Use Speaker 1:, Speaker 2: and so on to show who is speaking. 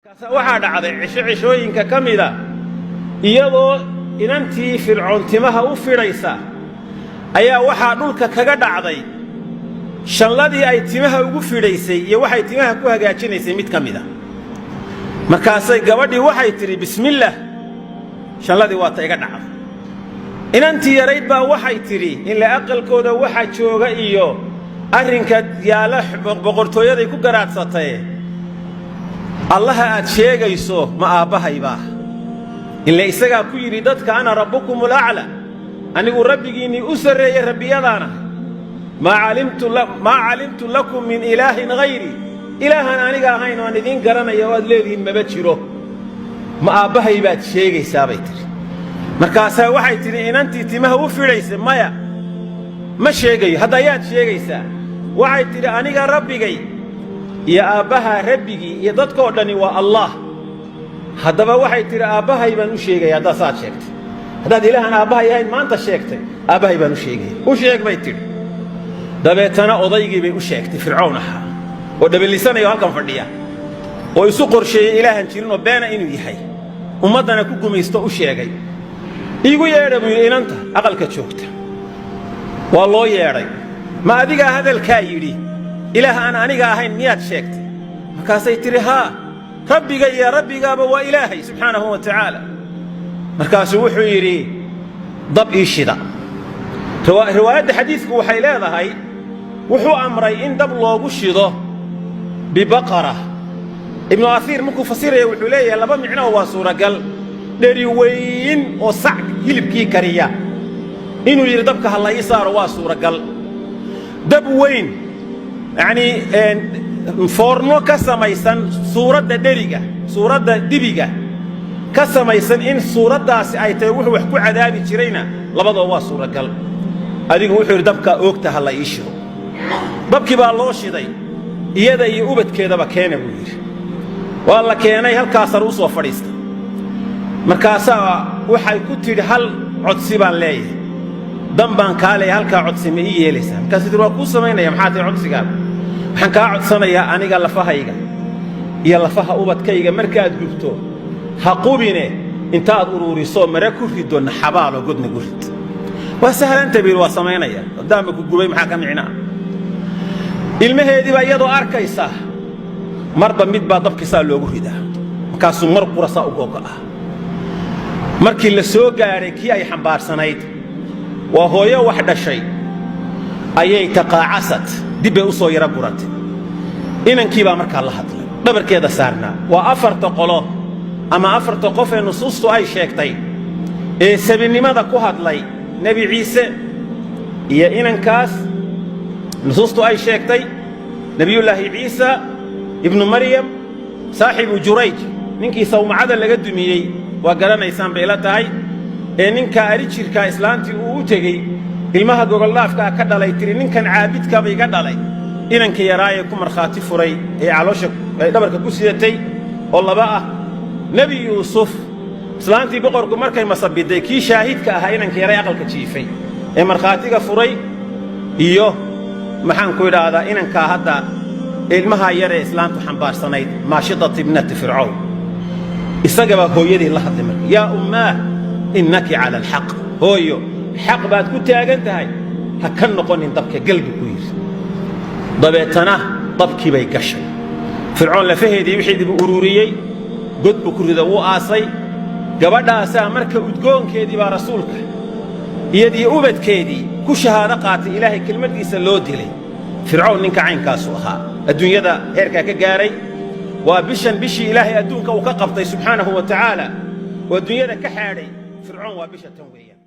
Speaker 1: Waxaa dhacday cisho cishooyinka ka mida, iyadoo inantii Fircoon timaha u fidhaysa ayaa waxaa dhulka kaga dhacday shanladii ay timaha ugu fidhaysay iyo waxay timaha ku hagaajinaysay mid ka mida. Markaasay gabadhii waxay tidhi, "Bismillaah, shanladii waa ta iga dhacday." Inantii yarayd baa waxay tidhi, inla aqalkooda waxa jooga iyo arrinka yaalla boqortooyaday ku garaadsatay, "Allaha aad sheegayso ma aabbahaybaa? Ila isagaa ku yidhi dadka, 'Ana rabbukum alaclaa', anigu rabbigiinnii u sarreeyey rabbiyadaanahay. Maa calimtu lakum min ilaahin hayrii, ilaahaan aniga ahayn oo aan idiin garanaya oo aad leedihiin maba jiro. Ma aabbahay baad sheegaysaa?" bay tidhi. Markaasaa waxay tidhi inantii timaha u fidhaysay, "Maya, ma sheegayo. Hadda ayaad sheegaysaa?" Waxay tidhi, "Aniga rabbigay iyo aabbaha rabbigii iyo dadkoo dhani waa Allah." Haddaba waxay tidhi, "Aabbahay baan u sheegaya. Haddaad saad sheegtay, haddaad ilaahan aabbahay ahayn maanta sheegtay, aabbahay baan u sheegaya." "U sheeg," bay tidhi. Dabeetana odaygii bay u sheegtay Fircown ahaa oo dhaballisanaya oo halkan fadhiya oo isu qorsheeyey ilaahan jirinoo beena inuu yahay, ummaddana ku gumaysto, u sheegay. "Iigu yeedha," buu yidhi, "inanta aqalka joogta." Waa loo yeedhay. "Ma adigaa hadalkaa yidhi? Ilaah aan aniga ahayn miyaad sheegtay?" Markaasay tidhi, "Haa, rabbiga iyo rabbigaaba waa Ilaahay subxaanahu wa tacaala." Markaasuu wuxuu yidhi, "Dab ii shida." Riwaayadda xadiidku waxay leedahay wuxuu amray in dab loogu shido bibaqara. Ibnu Asiir markuu fasiraya wuxuu leeyahay laba micnoo waa suuragal: dheri weyn oo sac hilibkii kariya inuu yidhi dabka ha la ii saaro waa suuragal, dab weyn, yacnii foorno ka samaysan suuradda dheriga, suuradda dibiga ka samaysan, in suuraddaasi ay tahay wuxuu wax ku cadaabi jirayna, labadoo waa suuragal. Adigu wuxuu yidhi, "Dabkaa oogta ha la ii shido." Dabkii baa loo shiday. "Iyada iyo ubadkeedaba keena," buu yidhi. Waa la keenay. Halkaasar u soo fadhiistay. Markaasaa waxay ku tidhi, "Hal codsi baan leeyahay, dan baan kaa leeyahay, halkaa codsi ma ii yeelaysaa?" Markaasuu tidhi, "Waa kuu samaynaya. Maxaa tahay codsigaaga?" "Waxaan kaa codsanayaa aniga lafahayga iyo lafaha ubadkayga markaad gubto, ha qubine, intaad uruuriso mare ku riddo, naxabaaloo godna gu rid." "Waa sahlanta," buu yidhi, "waa samaynaya. Haddaanba ku gubay, maxaa ka micnaa?" Ilmaheedii baa iyadoo arkaysa marba mid baa dabkiisaa loogu ridaa, markaasuu mar qura saa u googo'ah. Markii la soo gaadhay kii ay xambaarsanayd, waa hooyo wax dhashay, ayay taqaacasad dib bay u soo yaro guratay. Inankii baa markaa la hadlay dhabarkeeda saarnaa. Waa afarta qolo ama afarta qof ee nusuustu ay sheegtay ee sabinimada ku hadlay: Nebi Ciise iyo inankaas nusuustu ay sheegtay, Nebiyullaahi Ciisa ibnu Maryam, saaxibu Jurayj, ninkii sawmacada laga dumiyey, waa garanaysaan bay ila tahay, ee ninka arijirkaa islaantii uu u tegey ilmaha gogoldhaafkaa ka dhalay tiri, "Ninkan caabidkaba iga dhalay," inanka yaraayee ku markhaati furay ee caloosha ay dhabarka ku sidatay oo laba ah, Nebi Yuusuf, islaantii boqorku markay masabiday kii shaahidka ahaa, inanka yaray aqalka jiifay ee markhaatiga furay, iyo maxaan ku idhaahdaa, inankaa hadda ilmahaa yar ee islaantu xambaarsanayd, Maashidat ibnati Fircawn. Isagabaa hooyadii la hadlay marka: "Yaa ummaah, innaki cala alxaq, hooyo, xaq baad ku taagan tahay, ha ka noqonin, dabka gal," buu ku yidhi. Dabeetana dabkii bay gashay. Fircoon lafaheedii wixii buu ururiyey, god buu ku rido, wuu aasay. Gabadhaasaa marka udgoonkeedii baa rasuulka iyadii ubadkeedii ku shahaado qaatay Ilaahay kelmaddiisa loo dilay. Fircown ninka caynkaasu ahaa, adduunyada heerkaa ka gaaray. Waa bishan bishii Ilaahay adduunka uu ka qabtay subxaanahu wa tacaala oo adduunyada ka xaadhay Fircoon, waa bisha tan weeyaan.